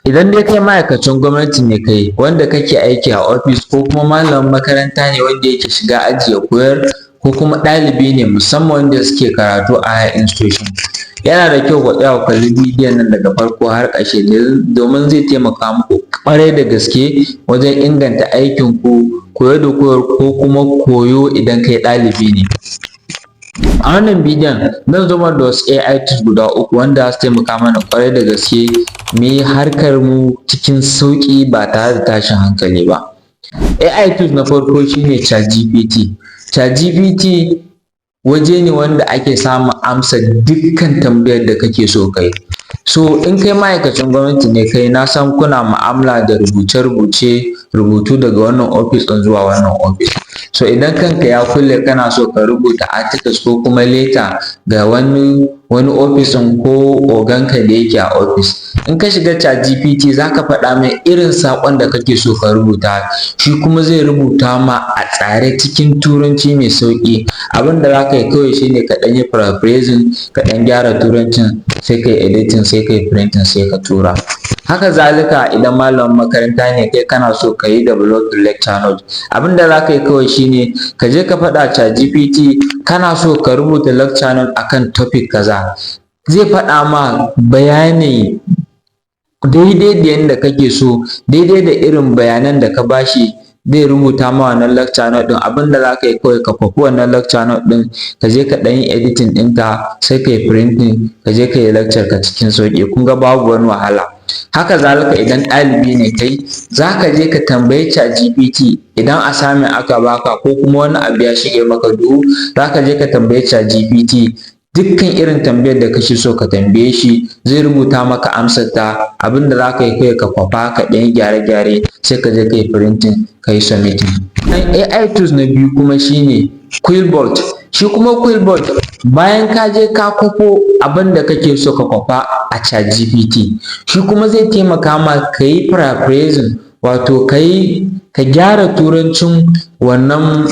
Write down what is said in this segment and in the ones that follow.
Idan dai kai ma'aikacin gwamnati ne kai wanda kake aiki a ofis, ko kuma malamin makaranta ne wanda yake shiga aji ya koyar, ko kuma ɗalibi ne, musamman wanda suke karatu a higher institution, yana da kyau ku tsaya ku kalli bidiyon nan daga farko har ƙarshe, domin zai taimaka muku ƙwarai da gaske wajen inganta aikinku, koyo da koyarwa, ko kuma koyo idan kai ɗalibi ne. A wannan bidiyon zan zo mana da wasu AI tools guda uku wanda za su taimaka mana ƙwarai da gaske mu yi harkar mu cikin sauƙi ba tare da tashin hankali ba. AI tools na farko shi ne ChatGPT. ChatGPT waje ne wanda ake samun amsar dukkan tambayar da kake so ka yi. So in kai ma'aikacin gwamnati ne kai, na san kuna mu'amala da rubuce-rubuce, rubutu daga wannan ofis ɗin zuwa wannan ofis. So idan kanka ya kulle, kana so ka rubuta articles ko kuma letter ga wani ofis ɗin ko oganka da yake a ofis, in ka shiga ChatGPT, za ka faɗa mai irin saƙon da kake so ka rubuta, shi kuma zai rubuta ma a tsare cikin Turanci mai sauƙi. Abin da za ka yi kawai shi ne ka ɗan yi paraphrasing, ka ɗan gyara Turancin, sai ka yi editing, sai ka yi printing, sai ka tura. Haka zalika idan malamin makaranta ne kai, kana so ka yi developing lecture note, abin da za ka yi kawai shi ne ka je ka faɗa ChatGPT kana so ka rubuta lecture note akan topic kaza. Zai faɗa ma bayani daidai da yanda kake so, daidai da irin bayanan da ka bashi zai rubuta ma wannan lecture note ɗin. Abin da za ka yi kawai, ka kwafi wannan lecture note ɗin, ka je ka ɗan yi editing ɗinta, sai ka yi printing, ka je ka yi lecture ka cikin sauƙi. Kun ga babu wani wahala. Haka zalika idan ɗalibi ne kai, za ka je ka tambayi ChatGPT idan assignment aka baka ko kuma wani abu ya shige maka duhu, za ka je ka tambayi ChatGPT dukkan irin tambayar da kake so ka tambaye shi, zai rubuta maka amsar ta. Abin da za ka yi kawai, ka kwafa, ka ɗan yi gyare-gyare, sai ka je ka yi printing, ka yi submitting. AI tools na biyu kuma shine Quillbot. Shi kuma Quillbot, bayan ka je ka kwafo abin da kake so ka kwafa a ChatGPT, shi kuma zai taimaka ma ka yi paraphrasing, wato ka yi ka gyara Turancin wannan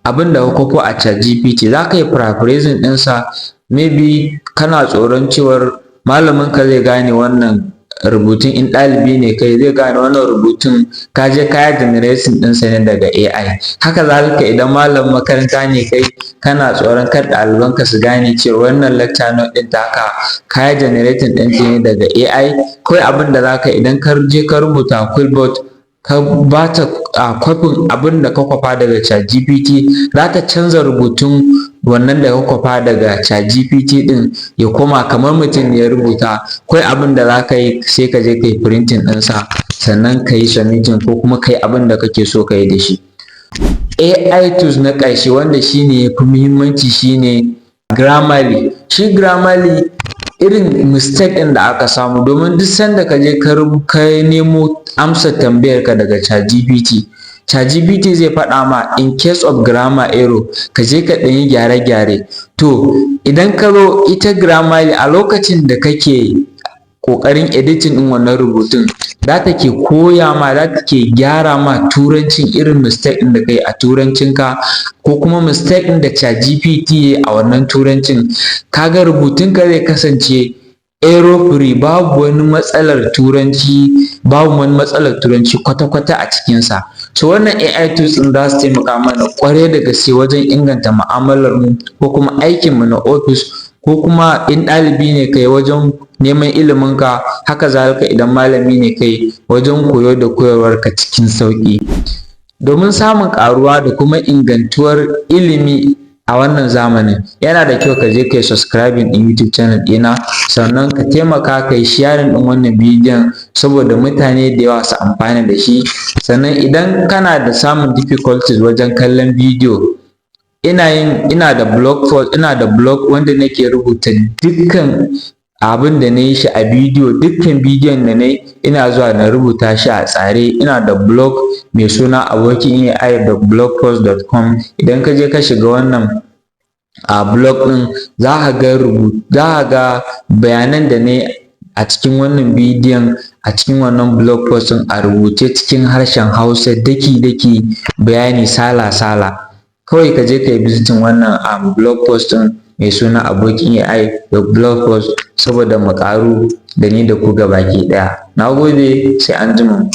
abin da ka kwafo a ChatGPT. Za ka yi paraphrasing ɗinsa. Maybe kana tsoron cewar malaminka zai gane wannan rubutun, in ɗalibi ne kai, zai gane wannan rubutun ka je ka yi generating ɗinsa ne daga AI. Haka zalika idan malamin makaranta ne kai, kana tsoron kar ɗalibanka su gane cewa wannan lecture note ɗin taka ka yi generating ɗinta ne daga AI, kawai abin da za ka yi, idan ka je ka rubuta Quillbot, ka ba ta kwafin abin da ka kwafa daga ChatGPT, za ta canza rubutun wannan da ka kwafa daga ChatGPT ɗin ya koma kamar mutum ne ya rubuta. Kawai abin da za ka yi, sai ka je ka yi printing ɗinsa, sannan ka yi submitting ko kuma ka yi abin da kake so ka yi da shi. AI tools na ƙarshe, wanda shi ne ya fi muhimmanci, shi ne Grammarly. Shi Grammarly, irin mistake ɗin da aka samu, domin duk sanda ka je ka nemo amsar tambayarka daga ChatGPT, ChatGPT zai faɗa ma in case of grammar error ka je ka ɗan yi gyare-gyare. To idan ka zo ita Grammarly, a lokacin da kake ƙoƙarin editing ɗin wannan rubutun, za ta ke koya ma, za ta ke gyara ma Turancin, irin mistake ɗin da ka yi a Turancinka ko kuma mistake ɗin da ChatGPT ya yi a wannan Turancin. Ka ga rubutunka zai kasance error free, babu wani matsalar Turanci, babu wani matsalar Turanci kwata-kwata a cikinsa. So wannan AI tools ɗin za su taimaka mana ƙwarai da gaske wajen inganta mu'amalar mu ko kuma aikin mu na ofis, ko kuma in ɗalibi ne kai, wajen neman ilimin ka. Haka zalika idan malami ne kai, wajen koyo da koyarwarka cikin sauƙi. Domin samun ƙaruwa da kuma ingantuwar ilimi a wannan zamanin, yana da kyau ka je ka yi subscribing ɗin YouTube channel ɗina, sannan ka taimaka ka yi sharing ɗin wannan bidiyon saboda mutane da yawa su amfana da shi. Sannan idan kana da samun difficulties wajen kallon bidiyo, ina da blog post, ina da blog wanda nake rubuta dukkan abin da na yi shi a bidiyo. Dukkan bidiyon da na yi, ina zuwa na rubuta shi a tsare. Ina da blog mai suna abokinai.blogpost.com. Idan ka je ka shiga wannan a blog ɗin, za ka ga bayanan da na yi a cikin wannan bidiyon a cikin wannan blog post ɗin, a rubuce cikin harshen Hausa, daki-daki, bayani sala-sala. Kawai ka je ka yi visiting wannan blog post ɗin. mai suna Abokin AI da blog post, saboda mu ƙaru da ni da ku gabaki ɗaya. Na gode, sai anjima.